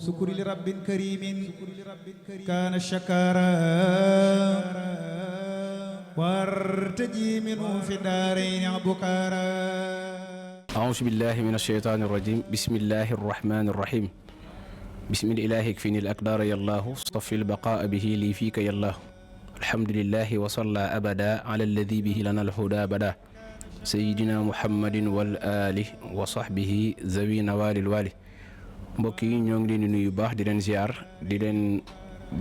sukuri li rabbin karimin kaana shakara wartaji minhu fi daarayni abukara. أعوذ بالله من الشيطان الرجيم بسم الله الرحمن الرحيم بسم الله يكفيني الأقدار يا الله صفي البقاء به لي فيك يا الله الحمد لله وصلى أبدا على الذي به لنا الهدى بدا سيدنا محمد والآله وصحبه ذوي نوال الوالي mbokk yi ñoo ngi leen di nuyu baax di leen ziar di leen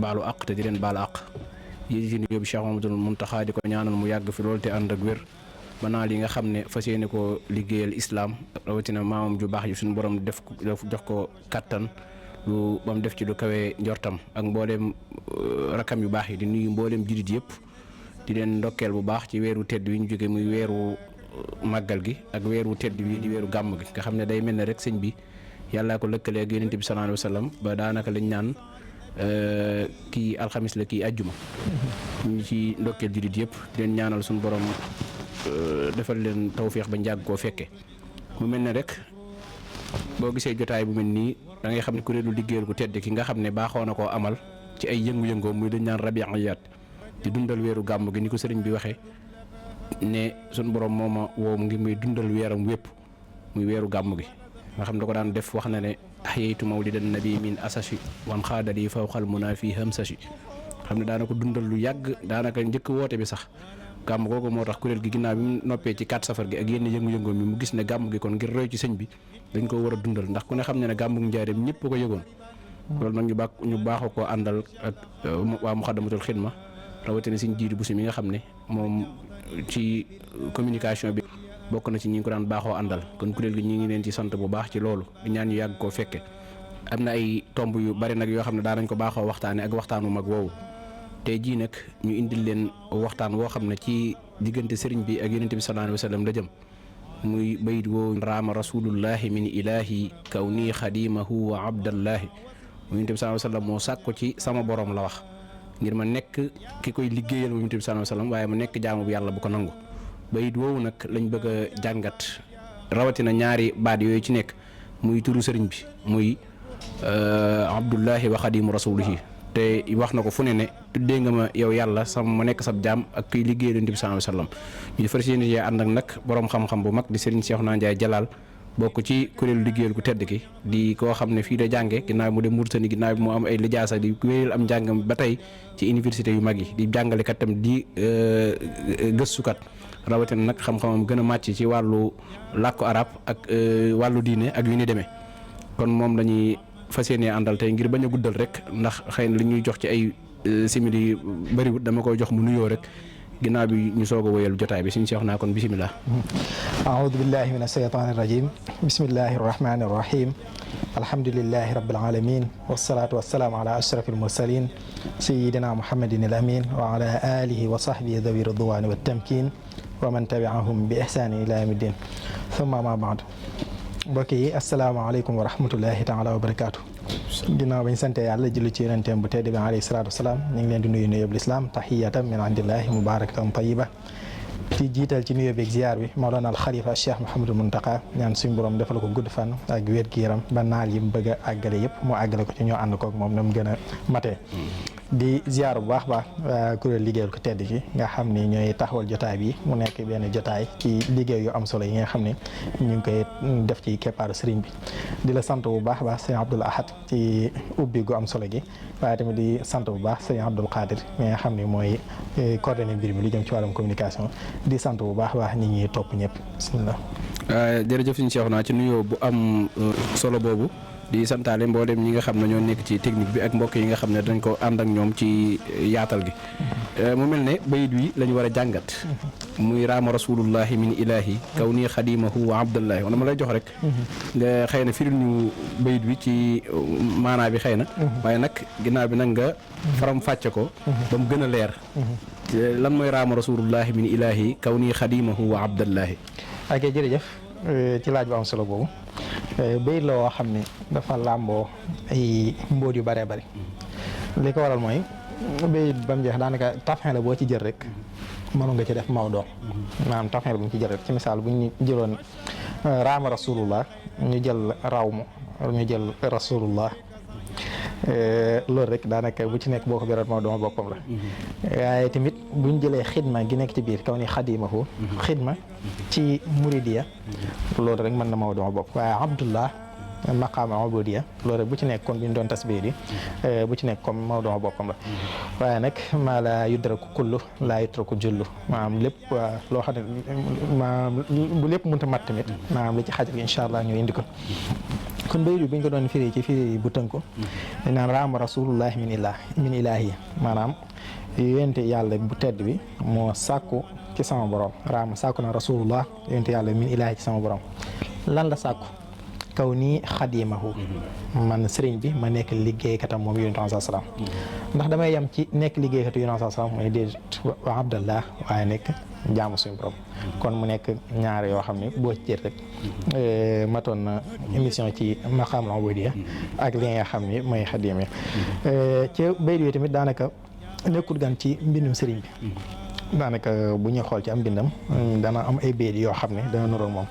baalu àq te di leen baal àq yi ci nuyu bi Cheikh Mamadou Muntaxa di ko ñaanal mu yàgg fi loolu te ànd ak wér ba naa li nga xam ne fas yéene ko liggéeyal islaam rawatina maamam ju baax ji suñu borom def jox ko kattan lu ba mu def ci lu kawee njortam ak mbooleem rakam yu baax yi di nuyu mbooleem jullit yëpp di leen ndokkeel bu baax ci weeru tedd wi ñu jóge muy weeru màggal gi ak weeru tedd wi di weeru gàmm gi nga xam ne day mel ne rek sëñ bi yàllaa ko lëkkale ak yonent bi sallallahu alayhi wa sallam ba daanaka lañ naan kii alxamis la kii àjjuma ñu ci ndokkeel jullit yëpp di leen ñaanal suñu borom defal leen tawféex ba njàgg koo fekke mu mel ne rek boo gisee jotaay bu mel nii da ngay xam ne kuréelu liggéeyal ku tedd ki nga xam ne baaxoo na koo amal ci ay yëngu-yëngoo muy dañ naan rabiiyaat di dundal weeru gàmm gi ni ko sëriñ bi waxee ne suñu borom moo ma woo ngir muy dundal weeram wépp muy weeru gàmm gi nga xam ne da ko daan def wax na ne ahyaytu mawlidan nabi min asashi wan xaadali fawqal muna fi hamsashi xam ne daana ko dundal lu yàgg daanaka njëkk woote bi sax gàmm googu moo tax kuréel gi ginnaaw bi mu noppee ci 4 safar gi ak yenn yëngu-yëngoom mi mu gis ne gàmm gi kon ngir roy ci sëñ bi dañ ko war a dundal ndax ku ne xam ne ne gàmmu njaareem ñëpp ko yëgoon loolu nag ñu baaxoo koo àndal ak waa Muxaddamatul Xidma rawatina Sëñ Jiidu Buso mi nga xam ne moom ci communication bi bokk na ci ñi ngi ko daan baaxoo àndal kon kuréel gi ñi ngi leen ci sant bu baax ci loolu di ñaan ñu yàgg koo fekke am na ay tomb yu bari nag yoo xam ne daanañ ko baaxoo waxtaane ak waxtaanu mag woowu tey jii nag ñu indil leen waxtaan woo xam ne ci diggante sëriñ bi ak yonent bi sallallahu alayhi wa sallam la jëm muy bayit woo raama rasulullahi min ilahi kaw nii xadimahu wa abdallahi yonent bi sallallahu alayhi wa sallam moo sàkko ci sama borom la wax ngir ma nekk ki koy liggéeyal yonent bi sallallahu alayhi wa sallam waaye ma nekk jaamu bu yàlla bu ko nangu bayit woowu nag lañ bëgg a jàngat rawatina ñaari baat yooyu ci nekk muy turu sëriñ bi muy abdullahi wa xadimu rasulihi te wax na ko fu ne tuddee nga ma yow yàlla sama ma nekk sab jaam ak kuy liggéey yonent bi sallallahu alayhi wasallam ñu fas yéene ànd ak nag borom xam-xam bu mag di Serigne Cheikhouna Ndiaye Jalal bokk ci kuréelu liggéeyal ku tedd ki di koo xam ne fii da jànge ginnaaw mu dem Mauritanie ginnaaw bi mu am ay lijaasa di wéyal am njàngam ba tey ci université yu mag yi di jàngalekat tam di gëstukat rawatina nag xam-xamam gën a màcc ci wàllu làkku arab ak wàllu diine ak yu ni demee kon moom lañuy fas yéene àndal tey ngir bañ a guddal rek ndax xëy na li ñuy jox ci ay simili bariwut dama koy jox mu nuyoo rek ginnaaw bi ñu soog a wéyal jotaay bi suñu seex naa kon bisimilah. aoudu billahi min asheytaani rajim bismillahi arrahmani arrahim alhamdulilahi rabbil alamin wasalaatu wasalaamu ala ashrafil mursalin sayidina muhammadin al amin wa ala alihi wa sahbihi dawi ridwani wa tamkin wa man tabiahum bi ihsani ila yawmi ddin thumma ma baad mbokk yi asalaamaaleykum wa rahmatullahi taala wa barakaatu ginnaaw bañ sante yàlla julli ci yonenteem bu tedd bi alayhi salaatu wasalaam ñu ngi leen di nuyu nuyób lislaam tahiyatan min indillahi mubarakatan tayiba ci jiital ci nuyób ak ziar bi Mawlana al Xalifa Cheikh Mouhamadul Muntaqa ñaan suñu borom defal ko gudd fan ak wér gi yaram ba naal yi mu bëgg a àggale yëpp mu àggale ko ci ñoo ànd koog moom na mu gën a matee di ziar bu baax baax kuréel liggéeyal ko tedd ki nga xam ni ñooy taxawal jotaay bi mu nekk benn jotaay ci liggéey yu am solo yi nga xam ne ñu ngi koy def ci keppaaru sëriñ bi di la sant bu baax baax sëñ Abdoul Ahad ci ubbi gu am solo gi waaye tamit di sant bu baax sëñ Abdoul Qadir mi nga xam ne mooy coordonné mbir mi lu jëm ci wàllum communication di sant bu baax baax nit ñi topp ñëpp bismillah. jërëjëf suñu Cheikh naa ci nuyoo bu am solo boobu di santaale mboolem ñi nga xam ne ñoo nekk ci technique bi ak mbokk yi nga xam ne dañ ko ànd ak ñoom ci yaatal gi mu mel ne bayit wi lañu war a jàngat muy raama rasulullahi min ilahi kaw nii xadimahu wa abdallahi wala ma lay jox rek nga xëy na firil ñu bayit wi ci maanaa bi xëy na waaye nag ginnaaw bi nag nga faram fàcce ko ba mu gën a leer lan mooy raama rasulullahi min ilahi kaw nii xadimahu wa abdallahi ak jërëjëf ci laaj bu am solo boobu bayit la woo xam ne dafa làmboo ay mbóot yu bëree bëri li ko waral mooy bayit ba mu jeex daanaka tafin la boo ci jël rek mënu nga ci def mawdoo maanaam tafin la bu ñu ci jël rek ci misaal bu ñu jëloon raama rasulullah ñu jël rawmu ñu jël rasulullah loolu rek daanaka bu ci nekk boo ko beroon moo dooma boppam la waaye tamit buñ jëlee xidma gi nekk ci biir kaw ni xadimahu xidma ci muridiya loolu rek mën na moo dooma bopp waaye abdullah maqaama ubudiya loolu rek bu ci nekk kon bi ñu doon tasbiir yi bu ci nekk comme moo dooma boppam la waaye nag maa la yudraku kullu laa yutraku jullu maanaam lépp loo xam ne maanaam bu lépp mënta mat tamit maanaam li ci xaj bi incha allah ñu indi ko kon baydu bi ñu ko doon firi ci firi bu tënku dañ naan raama rasulullahi min ilaahi maanaam yonente yàlla bu tedd bi moo sàkku ci sama borom raama sàkku na rasulullah yonente yàlla min ilaahi ci sama borom lan la sàkku kaw nii xadimahu man sëriñ bi ma nekk liggéeykatam moom yonente sallallahu alayhi wasallam ndax damay yem ci nekk liggéeykatu yonente sallallahu alayhi wasallam mooy déedéet wa abdallah waaye nekk jaamu suñu borom kon mu nekk ñaar yoo xam ne boo ci jër rek matoon na émission ci maqaamul ubudiyya ak li nga xam ne mooy xadima ci baydu yi tamit daanaka nekkul gan ci mbindum sëriñ bi daanaka bu ñuy xool ci am mbindam dana am ay bayt yoo xam ne dana nuroog moom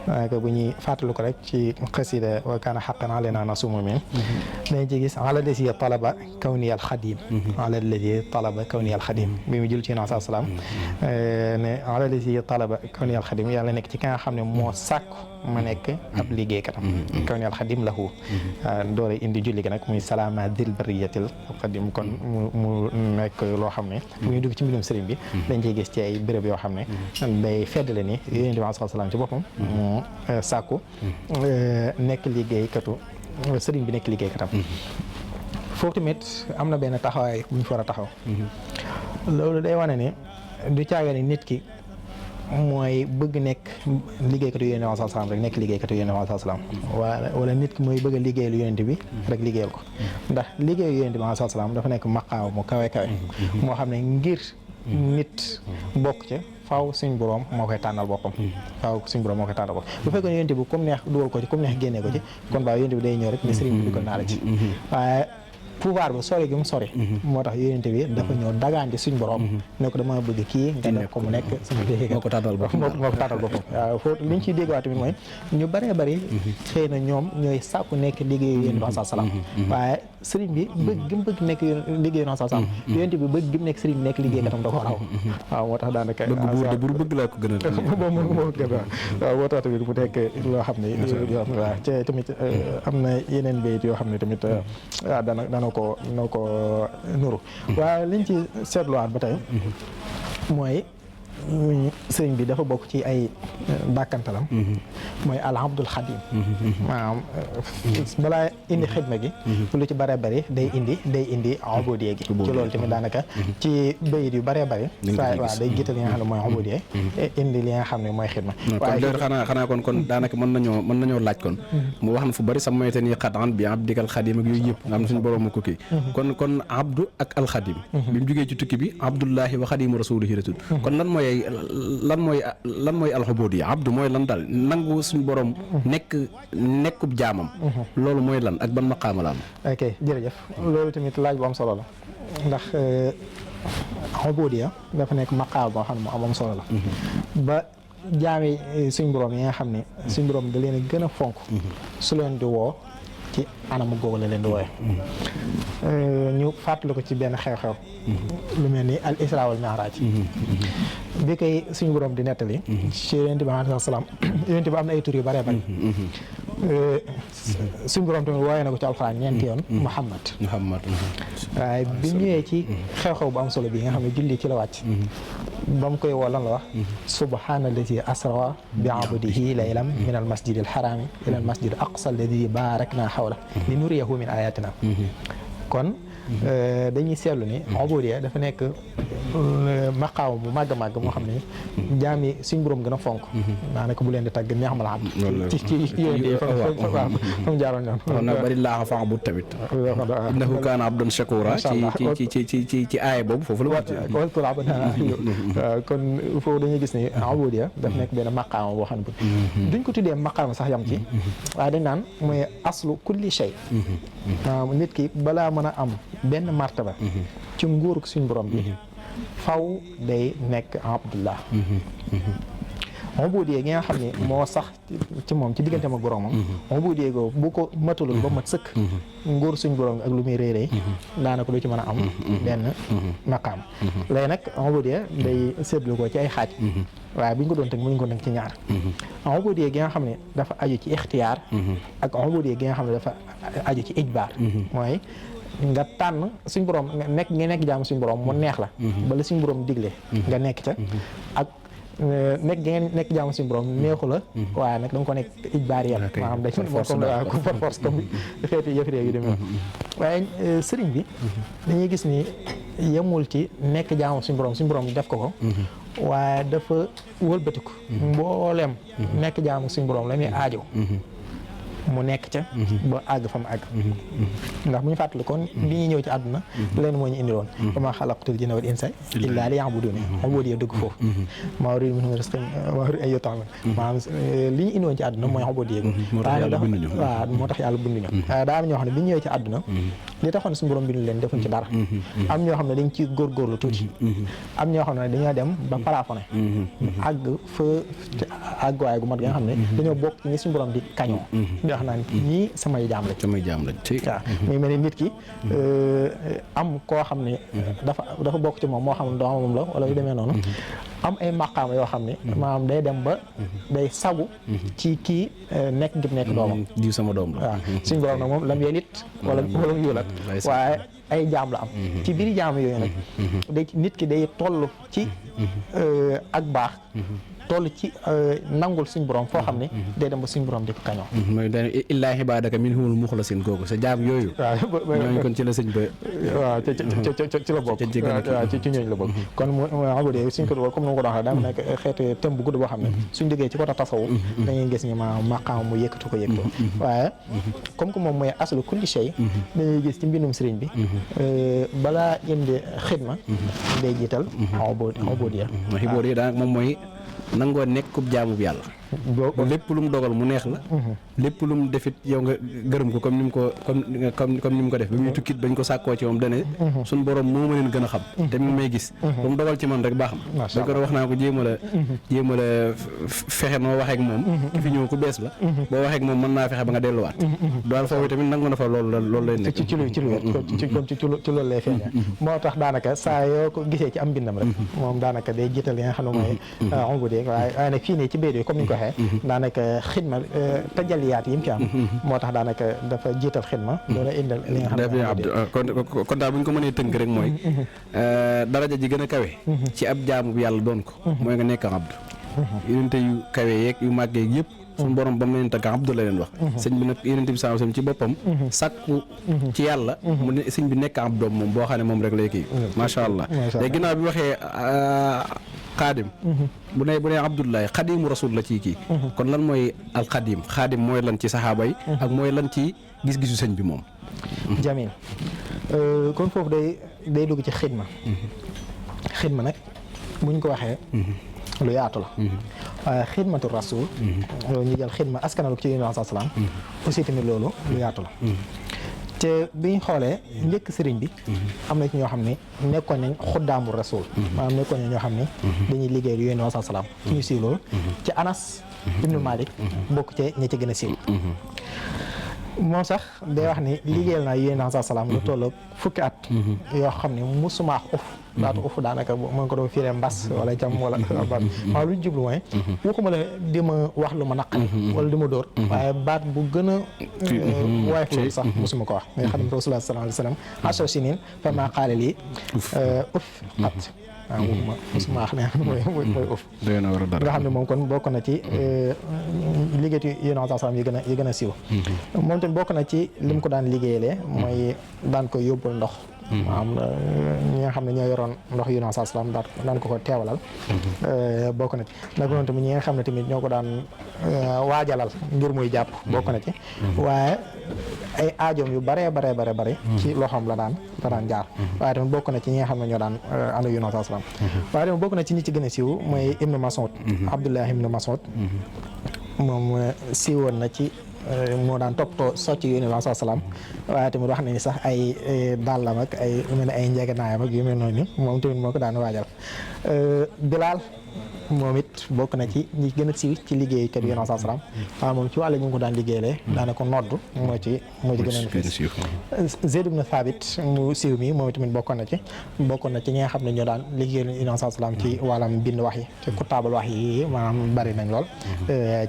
daanaka bu ñuy fàttalu ko rek ci xasida wa kaana haqqan alaynaa nasrul mu'miniin dañ ci gis ala lasi talaba kawniyal xadim ala lasi talaba kawniyal xadim bi mu jël ci nabi salaam ne ala lasi talaba kawniyal xadim yàlla nekk ci ki nga xam ne moo sàkku ma nekk ab liggéeykatam kawniyal xadim lahu doole indi julli gi nag muy salaama dil bariyatil xadim kon mu nekk loo xam ne bu ñu dugg ci mbindum sëriñ bi dañ ciy gis ci ay béréb yoo xam ne day feddale ni yonent bi sallallahu alayhi wasallam ci boppam mu sàkku nekk liggéeykatu sëriñ bi nekk liggéeykatam foofu tamit am na benn taxawaay bu ñu fa war a taxaw loolu day wane ne du caaga ne nit ki mooy bëgg nekk liggéeykatu yonent bi sallallahu alayhi wasallam rek nekk liggéeykatu yonent bi sallallahu alayhi wasallam wala nit ki mooy bëgg a liggéeyal yonent bi rek liggéeyal ko ndax liggéeyu yonent bi sallallahu alayhi wasallam dafa nekk maqaam mu kawe kawe moo xam ne ngir nit bokk ca faaw suñ borom moo koy tànnal boppam faaw suñ borom moo koy tànnal boppam bu fekkee yonent bi comme neex dugal ko ci comme neex génnee ko ci kon baa yonent bi day ñëw rek ne sëriñ bi dugal naa la ci waaye pouvoir bi sori gi mu sori moo tax yonent bi dafa ñëw dagaan ci suñ borom ne ko dama bëgg kii nga def ko mu nekk sama liggéey moo ko tànnal boppam waaw foofu liñ ciy déggwaat tamit mooy ñu bëree bëri xëy na ñoom ñooy sàkku nekk liggéeyu yonent bi salaam waaye sëriñ bi bëgg gi mu bëgg nekk liggéeyu yonent salaam yonent bi bëgg gi mu nekk sëriñ bi nekk liggéey katam da ko raw waaw moo tax daanaka bëgg laa ko gën a moo gën waaw moo tax tamit mu nekk loo xam ne waaw te tamit am na yeneen bayit yoo xam ne tamit waaw dana ko nuru waaye liñ ci seetluwaat ba tey mooy sëriñ bi dafa bokk ci ay dàkkantalam mooy al abdul xadim maanaam balaa indi xidma gi lu ci bëree bëri day indi ubudiyya gi ci loolu tamit daanaka ci bayit yu bëree bëri waaw day jiital li nga xam ne mooy ubudiyya indi li nga xam ne mooy xidma kon xanaa kon daanaka mën nañoo laaj kon mu wax na fu bëri sa moyte nii xat an bi abdikal xadim ak yooyu yëpp nga xam ne suñu borom ko kii kon abdu ak alxadim bi mu jógee ci tukki bi abdullahi wa xadimu rasulihi la tudd kon lan mooy alxubudiyya abdu mooy lan daal nangu suñu borom nekkub jaamam loolu mooy lan ak ban maqaama la am ok jërëjëf loolu tamit laaj bu am solo la ndax ubudiyya dafa nekk maqaama boo xam ne mu am solo la ba jaami suñ borom yi nga xam ne suñ borom da leen a gën a fonk su leen di woo ci anam googu la leen di wooye ñu fàttali ko ci benn xew-xew lu mel ni al isra wal mi'raj bi koy suñu borom di nettali ci yonent bi alayhi salaam yonent bi am na ay tur yu bëree bëri suñu borom tamit wooye na ko ci alxuraan ñeenti yoon Muhammad waaye bi ñëwee ci xew-xew bu am solo bi nga xam ne julli ci la wàcc ba mu koy woo lan la wax subhaanallazi asra bi abdihi laylan min al masjid al harami ila al masjid al aqsa alladi barakna hawla li nuriyahu min ayatina kon dañuy seetlu ni ubudiyya dafa nekk maqaama bu màgg a màgg moo xam ne jaam yi suñ borom gën a fonk daanaka bu leen di tàgg neex ma la am ci yooyu waaw fam jaaroon ñoom na bari laaxa fan bu tamit innahu kaana abdan shakura ci aaya boobu foofu la waskur abdana kon foofu dañuy gis ni ubudiyya daf nekk benn maqaama boo xam ne duñ ko tuddee maqaama sax yam ci waaye dañ naan mooy aslu kulli shay nit ki balaa mën a am benn martaba ci nguurug suñ borom bi faw day nekk abdullah ubudiyya gi nga xam ne moo sax ci moom ci digganteem ak boromam ubudiyya googu bu ko matalul ba mat sëkk nguur suñ borom ak lu muy réeree daanaka du ci mën a am benn maqaam léegi nag ubudiyya day seetlu ko ci ay xaaj waaye bu ñu ko doon tënk mu ñu ko tënk ci ñaar ubudiyya gi nga xam ne dafa aju ci ixtiyaar ak ubudiyya gi nga xam ne dafa aju ci ijbaar mooy nga tànn suñ borom nga nekk jaamu suñ borom mu neex la bala suñ borom digle nga nekk ca ak nekk gi ngeen nekk jaamu suñu borom neexu la waaye nag da nga ko nekk ijbaar yàlla maanaam dañ ko par force comme xeeti yëf réew yi demee waaye sëriñ bi dañuy gis ni yemul ci nekk jaamu suñu borom def ko waaye dafa wëlbatiku mbooleem nekk jaamu suñu borom la muy aajo mu nekk ca ba àgg fa mu àgg ndax bu ñu fàttali kon bi ñuy ñëw ci àdduna leen moo ñu indi woon wa maa xalaqtul jinna wal insa illaa liya'buduun ubudiyya dëgg foofu maa uriidu minhum min rizqin wa maa uriidu an yut'imuun maanaam li ñu indi woon ci àdduna mooy ubudiyya waaw moo tax yàlla binduñu daa am ñoo xam ne bi ñu ñëwee ci àdduna li taxoon suñu borom bindu leen defuñ ci dara am ñoo xam ne dañ ci góorgóorlu tuuti am ñoo xam ne dañoo dem ba plafonné àgg fa àgguwaay gu mat nga xam ne dañoo bokk ñi suñu borom di kañoo wax naan ñii samay jaam lañ waaw muy mel ni nit ki am koo xam ne dafa bokk ci moom moo xam ne doomam la wala yu demee noonu am ay maqaama yoo xam ne maanaam day dem ba day sagu ci kii nekk ngir nekk doomam diw sama doom la waaw suñ borom nag moom lam yelit wala mu yulat waaye ay jaam la am ci biir jaam yooyu nag day nit ki day toll ci ak baax toll ci nangul suñ borom foo xam ne day dem ba suñ borom di ko kañoo mooy dañ illaa ibaadaka minhumul muxlasin googu sa jaam yooyu waaw ñooñu kon ci la sëñ ba waaw ci la bokk waaw ci ñooñu la bokk kon mu abudee suñ ko comme nu ma ko doon waxee daa nekk xeeti thème bu gudd boo xam ne suñ duggee ci côté tasawuf dañuy gis ni ma maqaam mu yëkkatu ko waaye comme que moom mooy aslu kulli shay dañuy gis ci mbindum sëriñ bi balaa indi xidma day jiital ubudiyya daanaka moom mooy nangoo nekk kub jaamu bi yàlla lépp lu mu dogal mu neex la lépp lu mu defit yow nga gërëm ko comme ni mu ko def ba muy tukkit bañ ko sàkkoo ci moom dane suñ borom moo ma leen gën a xam te mi may gis lu mu dogal ci man rek baax na dañ ko wax naa ko jéem a la fexe noo waxeek moom ki fi ñëw ku bees la boo waxeek moom mën naa fexe ba nga delluwaat daal foofu tamit nangu na fa loolu lay nekk ci loolu lay feeña moo tax daanaka saa yoo ko gisee ci am mbindam rek moom daanaka day jiital li nga xam ne mooy ubudiyya waaye nag fii nii ci béy comme ni ko daanaka xidma tajaliyaat yi mu ci am moo tax daanaka dafa jiital xidma loola indal li nga xam ne kon daal bu ñu ko mënee tënk rek mooy daraja ji gën a kawe ci ab jaamu bi yàlla doon ko mooy nga nekk abdu yonente yu kawe yeeg yu màggee yëpp suñu borom ba mu leen tagg abdu la leen wax sëñ bi nag yonente bi sallallahu alayhi wasallam ci boppam sàkku ci yàlla mu ne sëñ bi nekk abdoom moom boo xam ne moom rek lay kii macha allah léegi ginnaaw bi waxee xaadim bu ne abdullahi xadimu rasul la ci kii kon lan mooy xaadim mooy lan ci saxaaba yi ak mooy lan ci gis-gisu sëñ bi moom jamil kon foofu day dugg ci xidma nag buñ ko waxee lu yaatu la waaye xidmatu rasul ñu jël xidma askanalu ci yonent bi salaam aussi tamit loolu lu yaatu la te biñ xoolee njëkk sëriñ bi am na ci ñoo xam ne nekkoon nañ xuddaamu rasul maanaam nekkoon nañ ñoo xam ne dañuy liggéey lu yonent bi salaam ci ñu siiw loolu ci Anas ibnu Malik bokk ci ñi ci gën a siiw moom sax day wax ni liggéeyal naa yonent bi salaam lu tolloog fukki at yoo xam ne musuma uf baatu uf daanaka mën ko doon firee mbas wala jam wala baat waaw lu ñu jublu mooy waxuma la di ma wax lu ma naqari wala di ma dóor waaye baat bu gën a woyof loolu sax musuma ko wax nga xam ne rasulullah sallallahu alayhi wa sallam ashra sinin fa maa qaala lii uf at waaw waxuma musuma wax ne mooy uf nga xam ne moom kon bokk na ci liggéeytu yonent bi salaam yi gën a siiw moom tamit bokk na ci li mu ko daan liggéeyalee mooy daan ko yóbbul ndox maanaam ñi nga xam ne ñoo yoroon ndox yu naan salaam daan ko teewalal bokk na ci nag noonu tamit ñi nga xam ne tamit ñoo ko daan waajalal ngir muy jàpp bokk na ci waaye ay aajoom yu bare ci loxoom la daan jaar waaye tamit bokk na ci ñi nga xam ne ñoo daan ànd yu naan salaam waaye tamit bokk na ci ñi ci gën a siiw mooy Ibnu Mas'ud Abdullah Ibnu Mas'ud moom siiwoon na ci moo daan toppatoo socc yu Yonent bi salaam waaye tamit wax nañu sax ay dàllam ak ay lu mel ne ay njëgënaayam ak yu mel noonu moom tamit moo ko daan waajal Bilaal moom it bokk na ci ñi gën a siiw ci liggéeykat yi Yonent salaam waaw moom ci wàll ñu ngi ko daan liggéeylee daanaka nodd moo ci gën a siiw Zayd ibn Thabit mu siiw mi moom tamit bokkoon na ci ñi nga xam ne ñoo daan liggéeyal Yonent salaam ci wàllam bind wax yi ci kutaabal wax yi maanaam bari nañ lool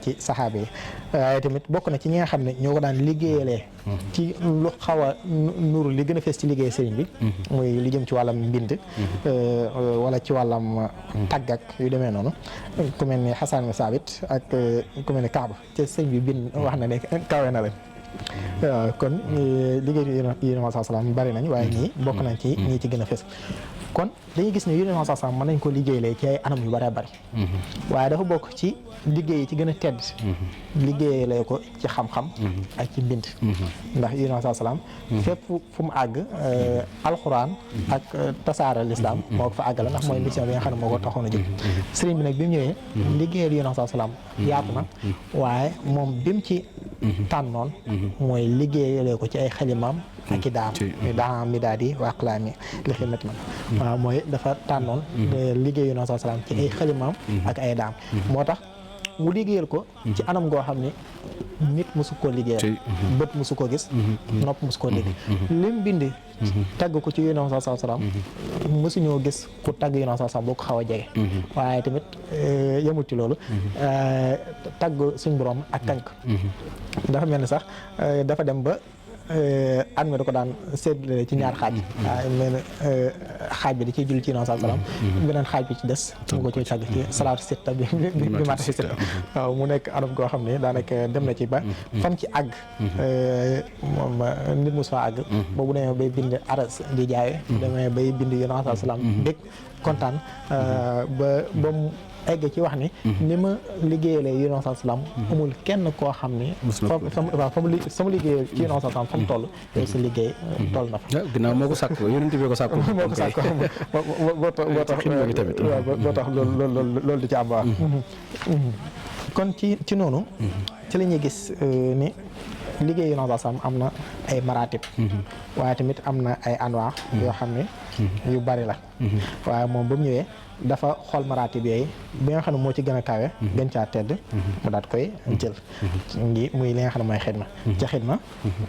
ci saxaaba yi waaye tamit bokk na ci ñi nga xam ne ñoo ko daan liggéeyalee ci lu xaw a nuru li gën a fees ci liggéey sëriñ bi muy li jëm ci wàllam mbind wala ci wàllam tàgg ak yu demee noonu ku mel ni Xasan ibn Saabit ak ku mel ni Kaaba te sëriñ bi bind wax na ne kawe na leen waaw kon liggéey Yonent salaam bari nañ waaye ñii bokk nañ ci ñii ci gën a fees kon dañuy gis ne Yonent salaam mën nañ ko liggéeylee ci ay anam yu bari bari waaye dafa bokk ci liggéey yi ci gën a tedd liggéeylee ko ci xam-xam ak ci mbind ndax Yonent salaam fépp fu mu àgg alxuraan ak tasaare lislaam moo ko fa àggale ndax mooy mission bi nga xam ne moo ko taxoon a jóg sëriñ bi nag bi mu ñëwee liggéeyal Yonent salaam yaatu na waaye moom bi mu ci tànnoon mooy liggéeyalee ko ci ay xalimaam ak i daam mi daal di waqlaami li xidmati man waaw mooy dafa tànnoon liggéey Yonent salaam ci ay xalimaam ak ay daam moo tax mu liggéeyal ko ci anam goo xam ne nit mosu koo liggéeyal bët mosu ko gis nopp mosu koo dégg lim bind tagg ko ci Yonent salaam mosuñoo gis ku tagg Yonent salaam boo ko xaw a jege waaye tamit yemul ci loolu tagg suñ borom ak tànk dafa mel ni sax dafa dem ba at mi da ko daan séddale ci ñaar xaaj waaw mel xaaj bi da ciy julli ci Yonent salaam beneen xaaj bi ci des mu ko ciy tàgg ci salaatu sitta bi mata si sitta waaw mu nekk anam goo xam ne daanaka dem na ci ba fam ci àgg moom nit mu soo àgg boobu demee bay bind aras di jaay demee bay bind Yonent salaam dégg kontaan ba mu egg ci wax ni ma liggéeyalee Yonent salaam amul kenn koo xam ni sama liggéey ci Yonent salaam fa mu toll yow sa liggéey toll na fa ginnaaw moo ko sàkk Yonent bi ko sàkk boo tax loolu di ci am wax kon ci noonu ci la ñuy gis ni liggéey Yonent salaam am na ay maratib waaye tamit am na ay anwaa yoo xam ne yu bari la waaye moom ba mu ñëwee dafa xool maratib yooyu bi nga xam ne moo ci gën a kawe gën caa tedd mu daat koy jël ngi muy li nga xam ne mooy xidma ci xidma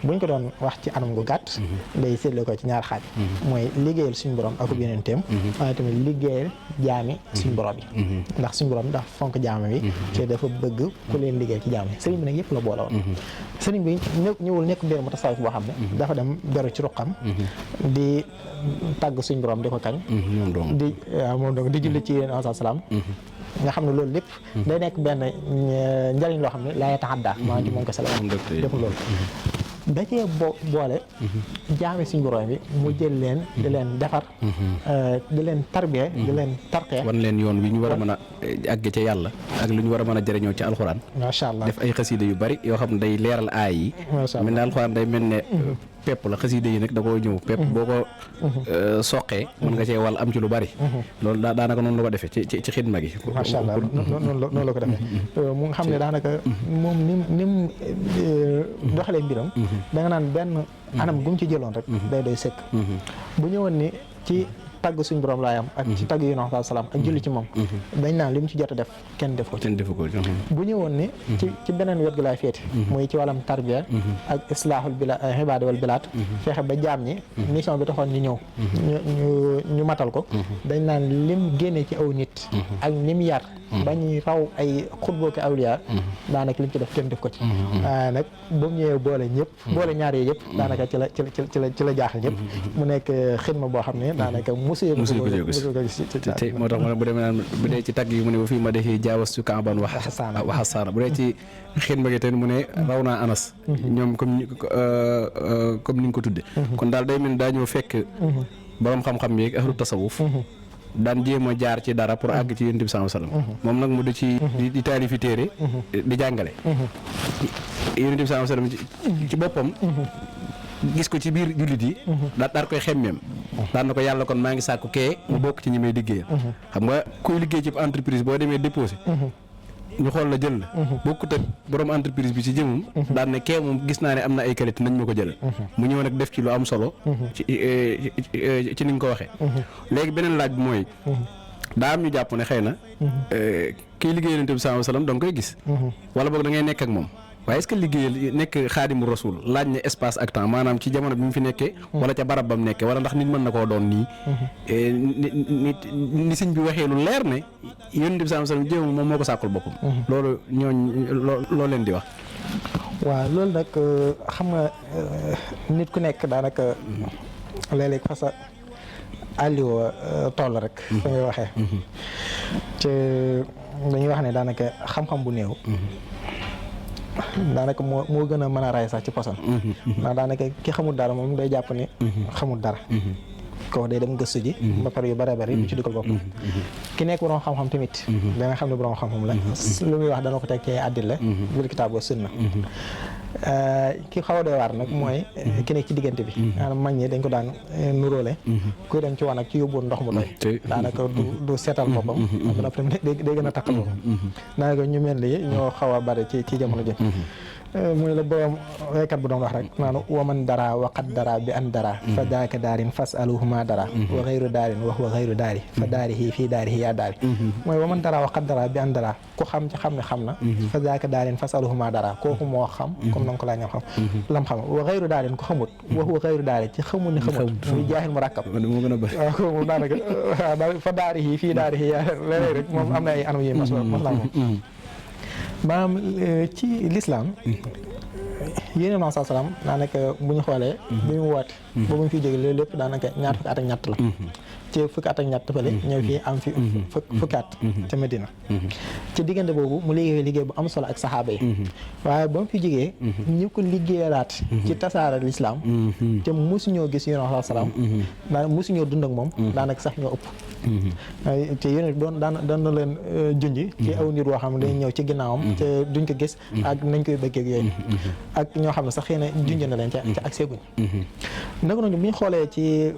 buñ ko doon wax ci anam gu gàtt day séddale ko ci ñaar xaaj mooy liggéeyal suñu borom akub yonenteem waaye tamit liggéeyal jaami suñu borom yi ndax suñu borom dafa fonk jaama bi te dafa bëgg ku leen liggéey ci jaam yi sëriñ bi nag yëpp la boole woon sëriñ bi ñëwul nekk mbir mu tasawuf boo xam ne dafa dem beru ci ruqam di tàgg suñu borom di ko kañ di waaw moom donc di julli ci Yonent salaam nga xam ne loolu lépp day nekk benn njëriñ loo xam ne laa yataadda maa ngi moom ko sala deful loolu da cee boole jaami suñu borom bi mu jël leen di leen defar di leen tarbiya di leen tarqee wan leen yoon wi ñu war a mën a àgg ca yàlla ak lu ñu war a mën a jëriñoo ci alxuraan macha allah def ay xasida yu bari yoo xam ne day leeral aay yi mel ne alxuraan day mel ne pepp la xasida yi nag da koo ñëw pepp boo ko soqee mën nga cee wàll am ci lu bari loolu daanaka noonu la ko defee ci xidma gi macha allah noonu la ko defee mu nga xam ne daanaka moom ni mu doxalee mbiram da nga naan benn anam gum ci jëloon rek day doy sëkk bu ñëwoon ni ci tagg suñ borom laay am ak ci tagg Yonent salaam ak julli ci moom dañ naan li mu ci jot a def kenn def ko bu ñëwoon ni ci beneen wet gi laay féete muy ci wàllam tarbiya ak islaahul ibaada wal bilaad fexe ba jaam ñi mission bi taxoon ñu ñëw ñu matal ko dañ naan lim génne ci aw nit ak lim yar bañuy raw ay xutbooki awliya daanaka lim ci def kenn def ko ci waaye nag ba mu ñëwee boole ñëpp boole ñaar yooyu yëpp daanaka ci la jaaxal ñëpp mu nekk xidma boo xam ne daanaka musu ko te moo tax mu bu demee naan bu dee ci tagg yi mu ne ba fii ma defee jaawastu Kaaban wa Xasaana bu dee ci xidma gi tamit mu ne raw naa Anas ñoom comme ni nga ko tudde kon daal day mel daa ñëw fekk borom xam-xam yeeg ahlu tasawuf daan jéem a jaar ci dara pour àgg ci Yonent bi sallallahu alayhi wasallam moom nag mu di ci di taalifi téere di jàngale Yonent bi sallallahu alayhi wasallam ci boppam gis ko ci biir jullit yi daal koy xemmeem daan na ko yàlla kon maa ngi sàkku kee mu bokk ci ñi may liggéeyal xam nga kuy liggéey ci entreprise boo demee déposé ñu xool la jël la bokkut ak borom entreprise bi ci jëmum daan ne kee moom gis naa ne am na ay qualité nañ ma ko jël mu ñëw nag def ci lu am solo ci ni nga ko waxee léegi beneen laaj bi mooy daa am ñu jàpp ne xëy na kii liggéey Yonent bi sallallahu alayhi wasallam da nga koy gis wala boog da ngay nekk ak moom waaye est-ce que liggéeyal nekk xaadimu rasul laaj na espace ak temps maanaam ci jamono bi mu fi nekkee wala ca barab ba mu nekkee wala ndax nit mën na koo doon nii ni sëñ bi waxee lu leer ne Yonent bi sallallahu alayhi wasallam jéem moom moo ko sàkkul boppam loolu loo leen di wax waaw loolu nag xam nga nit ku nekk daanaka léeg-léeg fa sa àlliwoo toll rek fa ngay waxee te dañuy wax ne daanaka xam-xam bu néew daanaka moo gën a mën a ray sax ci poson ndax daanaka ki xamul dara moom day jàpp ne xamul dara kooku day dem gëstu ji ba pare yu bare bari du ci dugal boppam ki nekk borom xam-xam tamit dana xam ne borom xam-xam la lu muy wax dana ko teg ci àddila bil kitaab wa sunna ki xaw a doy waar nag mooy ki nekk ci diggante bi maanaam mag ñi dañ ko daan nuróole kuy dem ci wanag ci yóbbuwoon ndox mu doy daanaka du seetal boppam ba noppi day gën a taqal boppam daanaka ñu mel ni ñoo xaw a bari ci jamono ji muy la borom waykat bu doon wax rek naan waman dara waqat dara bi an dara fa daaka daarin fas aluhuma dara wa xayru daarin wax wa xayru daari fa daarihi fii daarihi yaa daari mooy waman dara waqat dara bi an dara ku xam ci xam ne xam na fa daaka daarin fas aluhuma dara kooku moo xam comme na nga ko laa ñam xam lam xam wa xayru daarin ku xamut wax wa xayru daari ci xamul ni xamut muy jaaxil mu ràkkab moo gën a bëri waaw ko moom daanaka fa daarihi fii daarihi yaa léeg rek moom am na ay anam yi maslaa moom maanaam ci l'islam yéen a saa salaam daanaka bu ñu xoolee bi mu woote ba mu fi jóge loolu lépp daanaka ñaar fukki at ak ñett la ci fukki at ak ñett fële ñëw fii am fi fukki at ca Medina ci diggante boobu mu liggéey bu am solo ak saxaaba yi waaye ba mu fi jógee ñu ko liggéeyalaat ci tasaara l'islam te mosuñoo gis yéen a saa salaam daanaka mosuñoo dund ak moom daanaka sax ñoo ëpp te yéen doon na leen junj ci aw nit woo xam ne dañ ñëw ci ginnaawam te duñ ko gis ak nañ koy bëggee ak yooyu ak ñoo xam ne sax xëy na junj na leen ca ak seguñ naka noonu bu ñu xoolee ci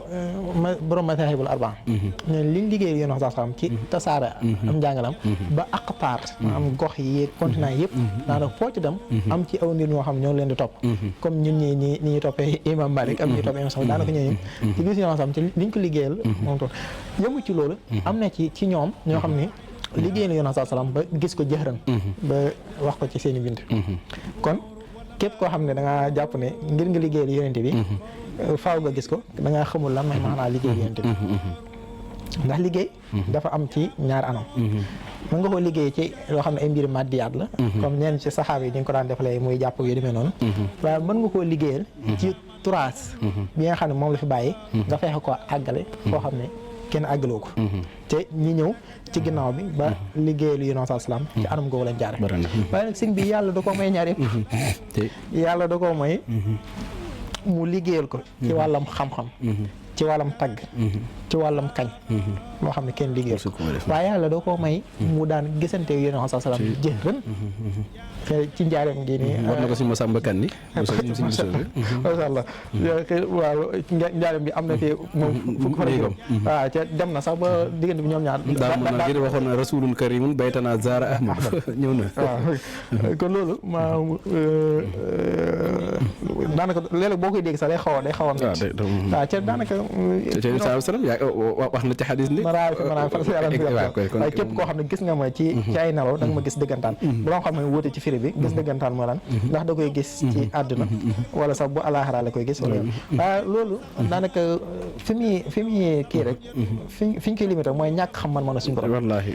borom mazahibul arba ñooñu liñ liggéey yéen wax sax ci tasaara am njàngalam ba aqtaar am gox yi continent yëpp daanaka foo ci dem am ci aw nit ñoo xam ñoo leen di topp comme ñun ñi ni ñuy toppee imam Malik am ñuy toppee imam Sall daanaka ñooñu ci gis ñoo xam ci liñ ko liggéeyal moom toon yëmu ci loolu am na ci ñoom ñoo xam ne liggéey na yoon saa salaam ba gis ko jëxëran ba wax ko ci seen i bind kon képp koo xam ne da ngaa jàpp ne ngir nga liggéeyal yonente bi faaw nga gis ko da ngaa xamul lan mooy maanaa liggéeyal yonente bi ndax liggéey dafa am ci ñaar anam mën nga koo liggéey ci loo xam ne ay mbiri maddiyaat la comme ñenn ci saxaaba yi dañ ko daan defalee muy jàpp yu demee noonu waaye mën nga koo liggéeyal ci turaas bi nga xam ne moom la fi bàyyi nga fexe ko àggale foo xam ne kenn àggaloo ko te ñi ñëw ci ginnaaw bi ba liggéeyalu yonent saa salaam ci anam googu lañ jaare waaye nag sëñ bi yàlla da koo may ñaar yëpp yàlla da koo may mu liggéeyal ko ci wàllam xam-xam ci wàllam tagg ci wàllam kañ moo xam ne kenn liggéeyal ko waaye yàlla da koo may mu daan gisante yonent saa salaam jëfën ci njaareem gi nii war na ko si Masamba Kan ni macha allah waaw njaareem bi am na fi moom fukk fan juróom waaw ca dem na sax ba diggante bi ñoom ñaar daa mën naa gën waxoon na rasulun karimun baytana zara ahmad ñëw na waaw kon loolu maa daanaka léeg-léeg boo koy dégg sax day xaw a waaw ca daanaka wax na ci xadis ni maraay fi yàlla waaye képp koo xam ne gis nga ma ci ay nelaw da nga ma gis dëggantaan bu loo xam ne wóote ci firi bi gis dëggantaan moo lan ndax da koy gis ci àdduna wala sax bu alaaxira la koy gis wala waaye loolu daanaka fi muy kii rek fi ñu koy limité mooy ñàkk xam man a suñu borom wallaahi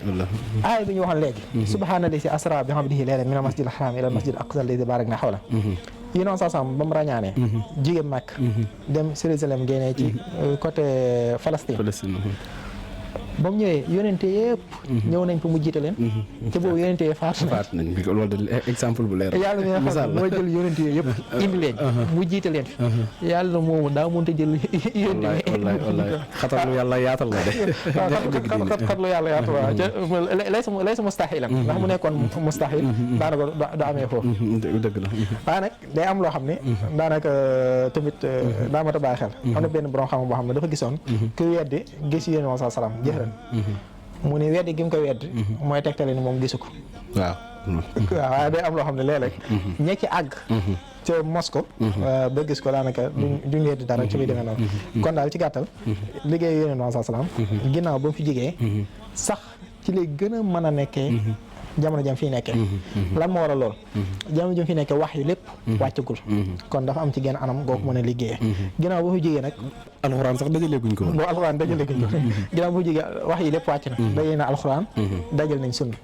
aaya bi ñu waxoon léegi subhaana si asra bi abdihi laylan mina masjidil haram ila masjidil aqsa alladi barakna hawla yéen saa sam ba mu ràññaanee jigéen Makk dem Jérusalem génnee ci côté Palestine ba mu ñëwee yonente yëpp ñëw nañ fa mu jiite leen te boobu yonente yi faatu nañ loolu de exemple bu leer yàlla mi nga xam ne mooy jël yonente yooyu yëpp indi leen mu jiite leen fi yàlla moomu daa mënta jël yonente wallaay xatarlu yàlla yaatal la de xatlu yàlla yaatal waaw lay sa mustaxilan ndax mu nekkoon mustaxil daanaka du amee foofu dëgg la waaye nag day am loo xam ne daanaka tamit daa mat a bàyyi xel am na benn borom xam boo xam ne dafa gisoon ku weddi gis yéen saa salaam mu ne weddi gi mu koy weddi mooy tegtale ni moom gisu ko waaw waaw waaye day am loo xam ne léeg-léeg ñekki àgg ca Moscou ba gis ko daanaka duñ weddi dara ci muy demee noonu kon daal ci gàttal liggéey yonent bi sallallahu alayhi wasallam ginnaaw ba mu fi jigee sax ci lay gën a mën a nekkee jamono jam fii nekkee lan moo war a lool jamono jam fii nekkee wax yu lépp wàccagul kon dafa am ci genn anam goo ko mën a liggéeyee ginnaaw ba fi jigee nag alxuraan sax dajaleeguñ ko boo alxuraan dajaleguñ ko ginnaaw ba fi jigee wax yi lépp wàcc na dajale na alxuraan dajal nañ sunna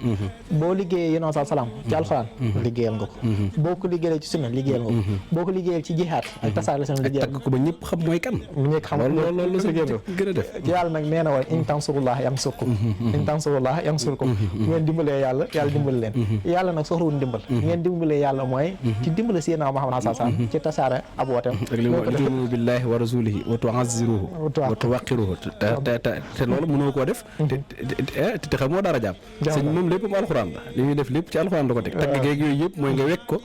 boo liggéeyee yonent bi salaam ci alxuraan liggéeyal nga ko boo ko liggéeyee ci sunna liggéeyal nga ko boo ko liggéeyal ci jihaad ak tasaare sama liggéeyal tagg ko ba ñëpp xam mooy kan ñëpp xam loolu sa gën a def yàlla nag nee na woon in tansurullaah yansurkum in tansurullaah yansurkum ngeen dimbalee yàlla dimbali leen yàlla nag soxlawul ndimbal ngeen dimbalee yàlla mooy ci dimbale Seydina Muhammad sallallahu alayhi wasallam ci tasaare ab wooteem tu'minu billahi wa rasulihi wa tu'azziruhu wa tuwaqqiruhu te loolu mënoo koo def te xamoo dara jaam sëñ moom lépp mu alxuraan la li muy def lépp ci alxuraan la ko teg tagg geeg yooyu yëpp mooy nga wekk ko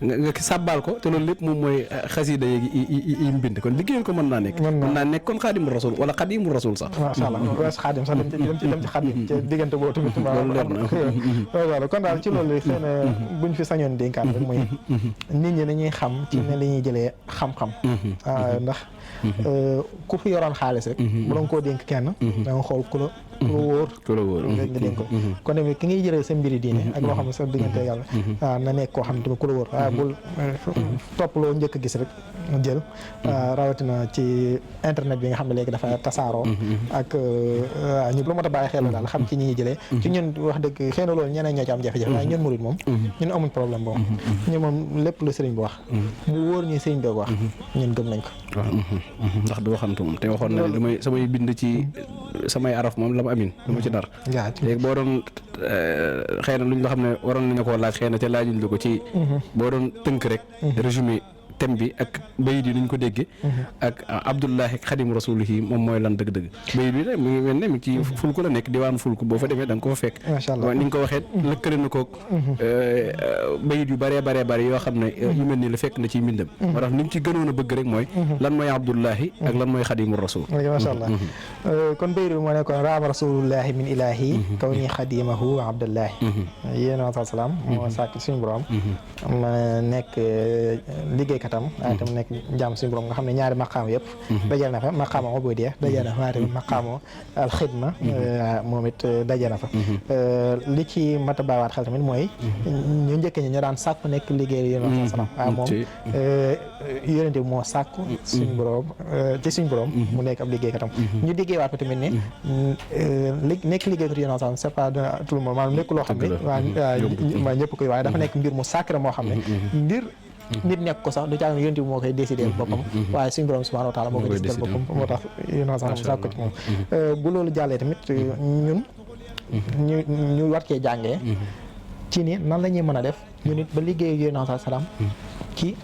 nga sàbbaal ko te loolu lépp moom mooy xasida yeeg yi mbind kon liggéeyal ko mën naa nekk kon xaadimul rasul wala xadimul rasul sax masha Allah wees xaadim sax dem ci xaadim ci diggante boobu tamit kon daal ci loolu xëy na buñ fi sañoon dénkaan rek mooy nit ñi nañuy xam ci ne la ñuy jëlee xam-xam ndax ku fi yoroon xaalis rek bu doon koo dénk kenn da nga xool ku la wóor nga dénk ko kon tamit ki ngay jëlee sa mbiri diine ak loo xam ne sa diggante yàlla na nekk koo xam ne tamit ku la wóor waaye bul topp loo njëkk a gis rek jël rawatina ci internet bi nga xam ne léegi dafa tasaaroo ak ñu lu mat a bàyyi xel daal xam ci ñi ñuy jëlee ci ñun wax dëgg xëy na loolu ñeneen ñoo ci am jafe-jafe waaye ñun murid moom ñun amuñ problème boobu ñun moom lépp lu sëriñ bi wax mu wóor ñu sëriñ bi wax ñun gëm nañ ko ndax du waxantu moom te waxoon na ne damay samay bind ci samay araf moom la ma amin du ma ci dar léegi boo doon xëy na luñ loo xam ne waroon nañu koo laaj xëy na te laajuñ la ko ci boo doon tënk rek résumé thème bi ak bayit yi nuñ ko déggee ak Abdullahi Xadim Rasulihi moom mooy lan dëgg-dëgg bayit bi nag mu ngi mel ne mi ngi ci fulku la nekk diwaan fulku boo fa demee da nga ko fa fekk ni nga ko waxee lëkkale na koog bayit yu bëree yoo xam ne yu mel ni la fekk na ci mbindam moo tax ni mu ci gënoon a bëgg rek mooy lan mooy Abdullahi ak lan mooy Xadimu Rasul masha Allah kon bayit bi moo nekkoon raama rasulullahi min ilahi kaw ni xadimahu Abdullahi yéen salaam moo sàkk suñu borom ma nekk liggéey katam waaye tam nekk njaam suñu borom nga xam ne ñaari maqaam yëpp dajal na fa maqaama ubudiyya dajal na fa waaye tamit maqaama alxidma moom it dajal na fa li ci mat a baawaat xel tamit mooy ñu njëkk ñi ñoo daan sàkku nekk liggéey yonent salaam waaye moom yonente bi moo sàkku suñu borom ci suñu borom mu nekk ab liggéey katam ñu liggéeywaat ko tamit ne nekk liggéey kat yonent salaam c'est pas tout le monde maanaam nekk loo xam ne waa ñëpp koy waaye dafa nekk mbir mu sacré moo xam ne mbir nit nekk ko sax du caa yonent bi moo koy décider boppam waaye suñu borom subhanahu wa taala moo koy décider boppam moo tax yonent sax mu sàkk ko ci moom bu loolu jàllee tamit ñun ñu war cee jàngee ci ni nan la ñuy mën a def ñu nit ba liggéey yonent sax salaam ci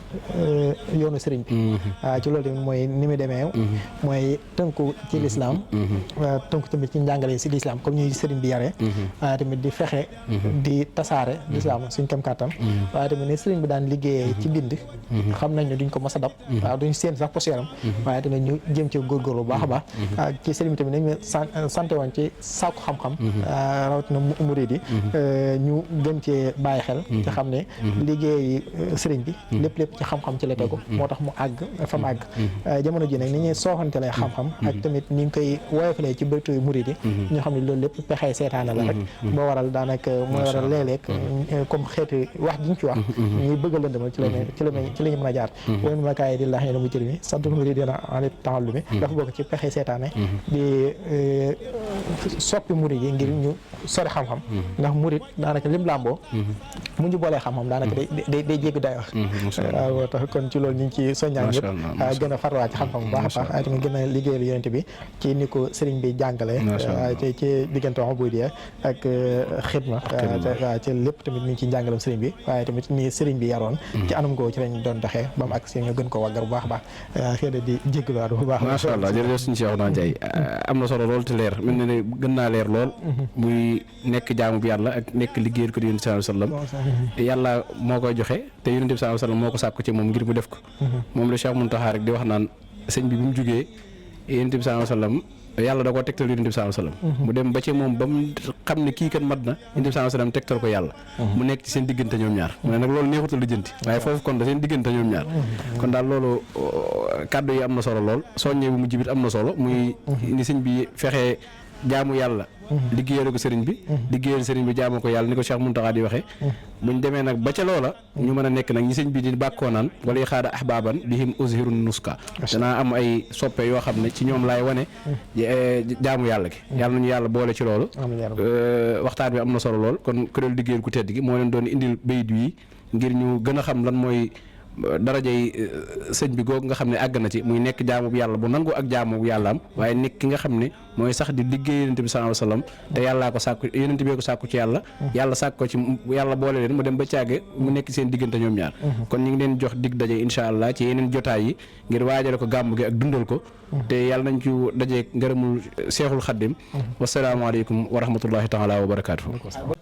yoonu sëriñ bi ci loolu tamit mooy ni mu demee mooy tënku ci lislaam tënku tamit ci njàngale si lislaam comme ñuy sëriñ bi yaree waaye tamit di fexe di tasaare lislaam suñ kam kàttan waaye tamit ne sëriñ bi daan liggéeyee ci bind xam nañ ne duñ ko mos a dab waaw duñ seen sax posiyam waaye tamit ñu jëm ci góorgóorlu bu baax a baax ci sëriñ bi tamit nañ santé woon ci sàkku xam-xam rawatina murid yi ñu gën cee bàyyi xel ci xam ne liggéey sëriñ bi lépp ci xam-xam ci la tegu moo tax mu àgg fa mu àgg jamono ji nag ni ñuy sooxantelee xam-xam ak tamit ni ñu koy woyofalee ci bëtu murid yi ñu xam ne loolu lépp pexey seetaane la rek moo waral daanaka mooy waral léeg-léeg comme xeeti wax ji ñu ci wax ñuy bëgg a lëndëmal ci la ñu mën a jaar woon ma kaay di laax ne mu jël mi sant murid dina en taxallu mi dafa bokk ci pexey seetaane di soppi murid yi ngir ñu sori xam-xam ndax murid daanaka lim làmboo mu ñu boolee xam-xam daanaka day jéggi day wax waaw tax kon ci loolu ñu ngi ci soññaan ñëpp gën a farwaat ci xam-xam bu baax a baax ay tamit gën a liggéeyal yonent bi ci ni ko sëriñ bi jàngale ci diggante ubudiyya ak xidma ci lépp tamit ñu ngi ci njàngalam sëriñ bi waaye tamit ni sëriñ bi yaroon ci anam googu ci lañ doon doxee ba mu ak si ñu gën ko waggar bu baax a baax xëy na di jégaluwaat bu baax macha allah jërëjëf suñu Cheikhouna Ndiaye am na solo lool te leer mel na ne gën naa leer lool muy nekk jaamu bi yàlla ak nekk liggéeyal ko di yonent sallallahu alayhi wasallam yàlla moo koy joxe te yonent bi sallallahu alayhi wasallam moo ko sàkku ci moom ngir mu def ko moom la Cheikh Mountakha rek di wax naan sëñ bi mu jugee yonent bi sallallahu alayhi wasallam yàlla da koo tegtal yonent bi sallallahu alayhi wasallam mu dem ba ci moom ba mu xam ne kii kat mat na yonent bi sallallahu alayhi wasallam tegtal ko yàlla mu nekk ci seen diggante ñoom ñaar mu ne nag loolu neexutal lijjanti waaye foofu kon da seen diggante ñoom ñaar kon daal loolu kàddu yi am na solo lool soññee bu mujj bi am na solo muy ni sëñ bi fexee jaamu yàlla liggéeyal ko sëriñ bi liggéeyal sëriñ bi jaamu ko yàlla ni ko Cheikh Mountakha di waxee buñ demee nag ba ca loola ñu mën a nekk nag ñi sëñ bi di bàkkoo naan wala xaada ahbaban bihim uzhiru nuska danaa am ay soppe yoo xam ne ci ñoom laay wane jaamu yàlla gi yàlla nañu yàlla boole ci loolu waxtaan bi am na solo lool kon kuréel liggéeyal ku tedd gi moo leen doon indil bayit wi ngir ñu gën a xam lan mooy darajay sëñ bi googu nga xam ne àgg na ci muy nekk jaamu bu yàlla bu nangu ak jaamu bu yàlla am waaye nekk ki nga xam ne mooy sax di liggéey yonent bi sallallahu alayhi wasallam te yàllaa ko sàkku yonent bi ko sàkku ci yàlla yàlla sàkk ko ci yàlla boole leen mu dem ba càgge mu nekk seen diggante ñoom ñaar kon ñu ngi leen jox dig daje insha allah ci yeneen jotaay yi ngir waajale ko gàmmu gi ak dundal ko te yàlla nañ ci dajee ngërëmul seexul xaddim wasalaamaaleykum wa rahmatullahi taala wa barakaatu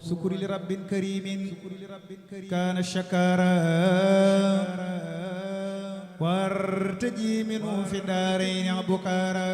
sukuri li rabbin karimin kaana shakara wartaji minhu fi daarayni bukara